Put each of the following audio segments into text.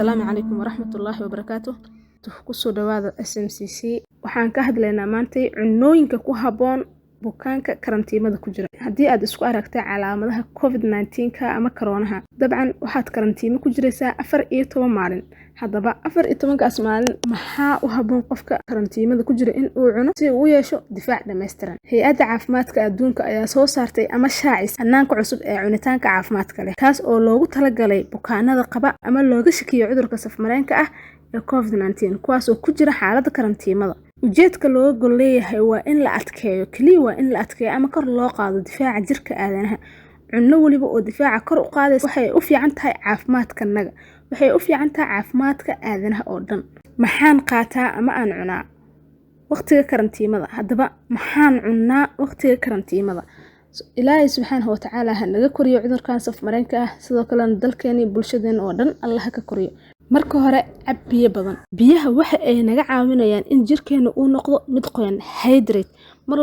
Asalaamu calaykum waraxmatullaahi wabarakaatu. Kusoo dhawaada SMCC. Waxaan ka hadlaynaa maantay cunooyinka ku habboon bukaanka karantiimada ku jira. Haddii aad isku aragtay calaamadaha COVID-19 ama koroonaha, dabcan waxaad karantiimo ku jiraysaa 14 maalin. Haddaba 14-kaas maalin maxaa u habboon qofka karantiimada ku jira in uu cuno si uu u yeesho difaac dhammaystiran? Hay-adda Caafimaadka Adduunka ayaa soo saartay ama shaacis hanaanka cusub ee cunitaanka caafimaadka leh, kaas oo loogu talagalay bukaanada qaba ama looga shakiyo cudurka safmareenka ah ee COVID-19, kuwaas oo ku jira xaaladda karantiimada. Ujeedka looga gol leeyahay waa in la adkeeyo, kaliya waa in la adkeeyo ama kor loo qaado difaaca jirka aadanaha. Cunno waliba oo difaaca kor u qaadaysa waxay u fiican tahay caafimaadkanaga, waxay u fiican tahay caafimaadka aadanaha oo dhan. Maxaan qaataa ama aan cunaa waqtiga karantiimada? Haddaba maxaan cunnaa waqtiga karantiimada? Ilaahay subxaanahu watacaala ha naga koriyo cudurkan safmareenka ah, sidoo kalena dalkeena iyo bulshadeena oo dhan Allah ha ka koriyo. Marka hore, cab biyo badan. Biyaha waxa ay naga caawinayaan in jirkeena uu noqdo mid qoyan, hydrate. Mar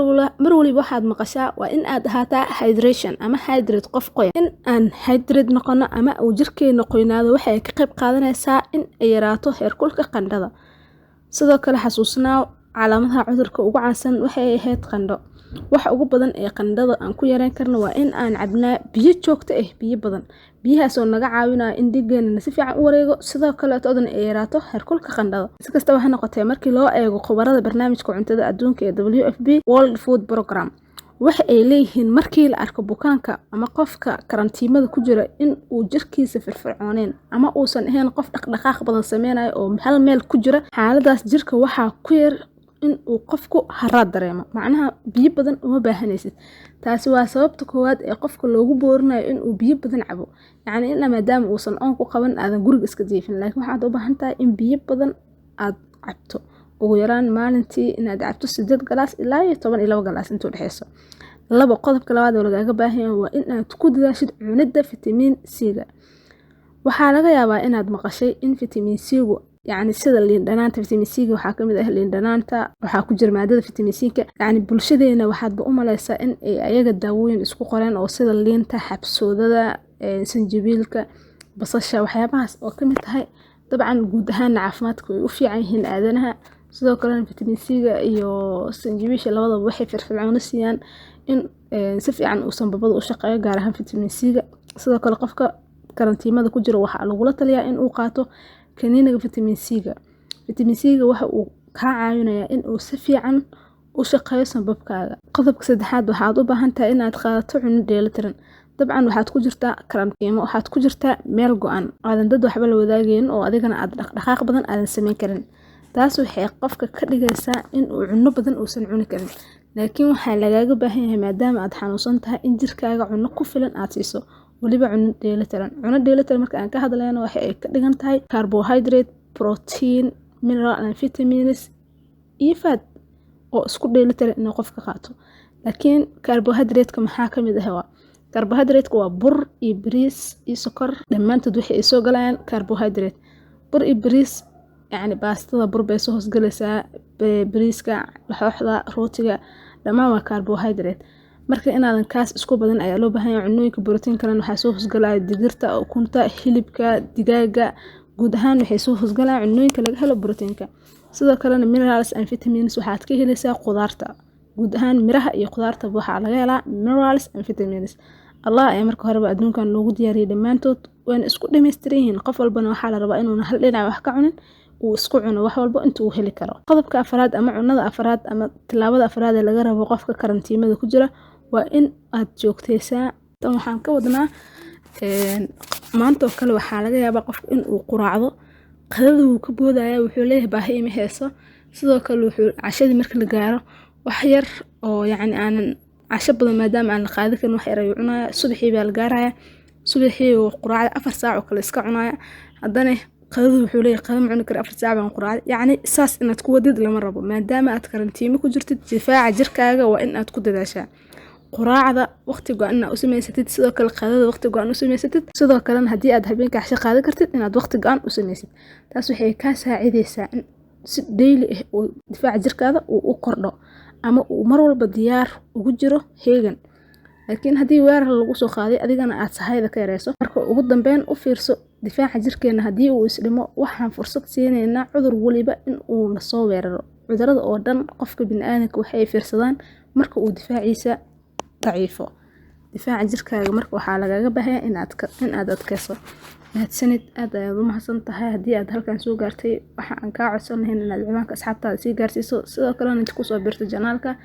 waliba waxaad maqashaa waa in aad ahaataa hydration ama hydrate, qof qoyan. In aan hydrate noqono ama uu jirkeena qoynaado waxa ay ka qayb qaadanaysaa in ay yaraato heerkulka qandhada. Sidoo kale xasuusnaa, calaamadaha cudurka ugu caansan waxay ahayd qandho. Waxa ugu badan ee qandhada aan ku yareyn karno waa in aan cabnaa biyo joogto ah, biyo badan. Biyahaas oo naga caawinaya in dhiiggeena si fiican u wareego, sidoo kale toodana ay yaraato heerkulka qandhada. Si kastaba ha noqotee, markii loo eego khubarada Barnaamijka Cuntada Adduunka ee WFP, World Food Program, waxa ay leeyihiin markii la arko bukaanka ama qofka karantiimada ku jira in uu jirkiisa firfircooneen ama uusan ahayn qof dhaqdhaqaaq badan sameynayo oo hal meel ku jira, xaaladaas jirka waxaa ku yar in uu qofku haraad dareemo, macnaha biyo badan uma baahanaysid. Taasi waa sababta koowaad ee qofka loogu boorinayo in uu biyo badan cabo, yacni in maadaama uusan oon ku qaban aadan guriga iska jiifin, laakiin waxaad u baahan tahay in biyo badan aad cabto, ugu yaraan maalintii inaad cabto 8 galaas ilaa iyo 12 galaas inta u dhexeyso. Labo, qodobka labaad oo lagaaga baahan yahay waa in aad ku dadaashid cunidda fitamiin C-ga. Waxaa laga yaabaa inaad maqashay in fitamiin C-gu, yacni sida liin dhanaanta, fitamiin C-ga waxaa kamid ah liin dhanaanta, waxaa ku jira maadada fitamiin C-ka. Yacni bulshadeena waxaadba u maleysaa in ay ayaga daawooyin isku qoreen oo sida liinta, xabsoodada, sanjabiilka, basasha, waxyaabahaas oo kamid tahay. Dabcan guud ahaana caafimaadka way u fiican yihiin aadanaha. Sidoo kalena fitamiin C-ga iyo sanjabiisha labadaba waxay firfircooni siiyaan in si fiican uu sanbabada u shaqeeyo, gaar ahaan fitamiin C-ga. Sidoo kale qofka karantiimada ku jira waxaa lagula taliyaa in uu qaato kaniiniga fitamiin C-ga. Fitamiin C-ga waxa uu kaa caawinayaa in uu si fiican u shaqeeyo sanbabkaaga. Qodobka saddexaad, waxaad u baahan tahay inaad qaadato cunno dheelitiran. Dabcan waxaad ku jirtaa karantiimo, waxaad ku jirtaa meel go'an, aadan dad waxba la wadaagaynin oo adigana aad dhaqdhaqaaq badan aadan samayn karin. Taas waxay qofka ka dhigaysaa in uu cunno badan uusan cuni karin, laakiin waxaa lagaaga baahan yahay, maadaama aad xanuunsan tahay, in jirkaaga cunno ku filan aad siiso, weliba cunno dheelitiran. Cunno dheelitiran marka aan ka hadlayno, waxa ay ka dhigan tahay carbohydrate, protein, mineral and vitamins iyo fat oo isku dheelitiran inuu qofka qaato. Laakiin carbohydrate-ka maxaa kamid ah? Waa carbohydrate-ka waa bur iyo bariis iyo sokor, dhammaantood waxay ay soo galayaan carbohydrate. Bur iyo bariis, yacni baastada bur bay soo hoosgalaysaa, bariiska, laxooxda, rootiga, dhammaan waa carbohydrate. Marka inaadan kaas isku badan ayaa loo baahan yahay. Cunooyinka borotiin kalena waxaa soo hoosgalaya digirta, ukunta, hilibka, digaaga, guud ahaan waxay soo hoosgalayaan cunooyinka laga helo borotiinka. Sidoo kalena minerals and vitamins waxaad ka helaysaa qudaarta. Guud ahaan miraha iyo qudaarta waxaa laga helaa minerals and vitamins. Allah ayaa marka horeba adduunkan noogu diyaariyay dhammaantood, wayna isku dhammaystiran yihiin. Qof walbana waxaa la rabaa inuuna hal dhinac wax ka cunin, uu isku cuno wax walba inta uu heli karo. Qodobka afraad ama cunada afraad ama tillaabada afraad ee laga rabo qofka karantiimada ku jira waa in aad joogteysaa. Tan waxaan ka wadnaa, maanta oo kale waxaa laga yaabaa qofka in uu quraacdo, qadada wuu ka boodaya, wuxuu leeyahay baahi ima hayso. Sidoo kale wuxuu cashadii marka la gaaro wax yar oo yacni aanan casho badan, maadaama aan la qaadi karin, wax yar ayuu cunaya. Subaxii baa la gaaraya, subaxii uu quraacda 4 saac oo kale iska cunaya, haddana qadadu wuxuu leeyahay qada ma cuni karo, 4 saac baan quraacday. Yacni saas inaad ku wadid lama rabo. Maadaama aad karantiimo ku jirtid, difaaca jirkaaga waa in aad ku dadaashaa. Quraacda waqti go'an inaad u samaysatid, sidoo kale qadada waqti go'an u samaysatid, sidoo kalena haddii aad habeenka casho qaadan kartid inaad waqti go'an u samaysid. Taas waxay kaa saacidaysaa in si daily ah uu difaaca jirkaada uu u kordho ama uu mar walba diyaar ugu jiro heegan. Laakiin haddii weerar lagu soo qaaday, adigana aad sahayda ka yareyso. Marka ugu dambeyn, u fiirso, difaaca jirkeena haddii uu isdhimo, waxaan fursad siinaynaa cudur waliba in uu nasoo weeraro. Cudurada oo dhan qofka bini'aadamka waxay fiirsadaan marka uu difaaciisa daciifo. Difaaca jirkaaga marka waxaa lagaga baahaya in aad adkeyso. Mahadsanid, aad ayaad u mahadsan tahay. Haddii aad halkan soo gaartay, waxa aan kaa codsan lahayn inaad ciwaanka asxaabtaada sii gaarsiiso, sidoo kalena inta kusoo biirto channelka.